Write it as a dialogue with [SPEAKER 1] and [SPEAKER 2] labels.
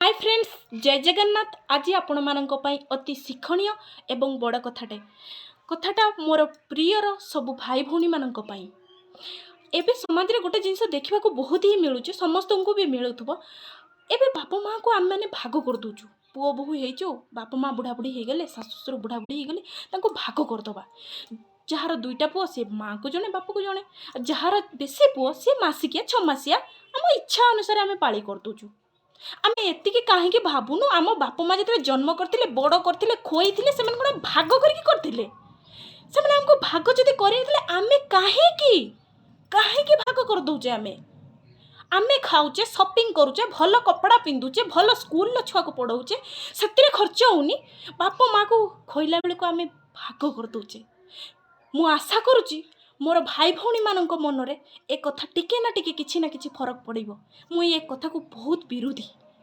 [SPEAKER 1] High friends, ଜୟ ଜଗନ୍ନାଥ। ଆଜି ଆପଣମାନଙ୍କ ପାଇଁ ଅତି ଶିକ୍ଷଣୀୟ ଏବଂ ବଡ଼ କଥାଟେ। କଥାଟା ମୋର ପ୍ରିୟର ସବୁ ଭାଇ ଭଉଣୀମାନଙ୍କ ପାଇଁ। ଏବେ ସମାଜରେ ଗୋଟେ ଜିନିଷ ଦେଖିବାକୁ ବହୁତ ହିଁ ମିଳୁଛି, ସମସ୍ତଙ୍କୁ ବି ମିଳୁଥିବ। ଏବେ ବାପା ମାଆଙ୍କୁ ଆମେମାନେ ଭାଗ କରିଦେଉଛୁ। ପୁଅ ବୋହୂ ହେଇଛୁ, ବାପା ମା ବୁଢ଼ାବୁଢ଼ୀ ହେଇଗଲେ, ଶାଶୁ ଶ୍ୱଶୁର ବୁଢ଼ାବୁଢ଼ୀ ହେଇଗଲେ, ତାଙ୍କୁ ଭାଗ କରିଦେବା। ଯାହାର ଦୁଇଟା ପୁଅ, ସେ ମାଆକୁ ଜଣେ, ବାପକୁ ଜଣେ। ଆଉ ଯାହାର ବେଶୀ ପୁଅ, ସିଏ ମାସିକିଆ, 6 ମାସିଆ, ଆମ ଇଚ୍ଛା ଅନୁସାରେ ଆମେ ପାଳି କରିଦେଉଛୁ। ଆମେ ଏତିକି କାହିଁକି ଭାବୁନୁ, ଆମ ବାପା ମା ଯେତେବେଳେ ଜନ୍ମ କରିଥିଲେ, ବଡ଼ କରିଥିଲେ, ଖୋଇଥିଲେ, ସେମାନେ କ'ଣ ଭାଗ କରିକି କରିଥିଲେ? ସେମାନେ ଆମକୁ ଭାଗ ଯଦି କରିନଥିଲେ, ଆମେ କାହିଁକି କାହିଁକି ଭାଗ କରିଦେଉଛେ? ଆମେ ଖାଉଛେ, ସପିଂ କରୁଛେ, ଭଲ କପଡ଼ା ପିନ୍ଧୁଛେ, ଭଲ ସ୍କୁଲର ଛୁଆକୁ ପଢ଼ଉଛେ, ସେଥିରେ ଖର୍ଚ୍ଚ ହେଉନି। ବାପା ମାଆକୁ ଖୋଇଲା ବେଳକୁ ଆମେ ଭାଗ କରିଦେଉଛେ। ମୁଁ ଆଶା କରୁଛି, ମୋର ଭାଇ ଭଉଣୀମାନଙ୍କ ମନରେ ଏ କଥା ଟିକେ ନା ଟିକେ, କିଛି ନା କିଛି ଫରକ ପଡ଼ିବ। ମୁଁ ଏ କଥାକୁ ବହୁତ ବିରୋଧୀ।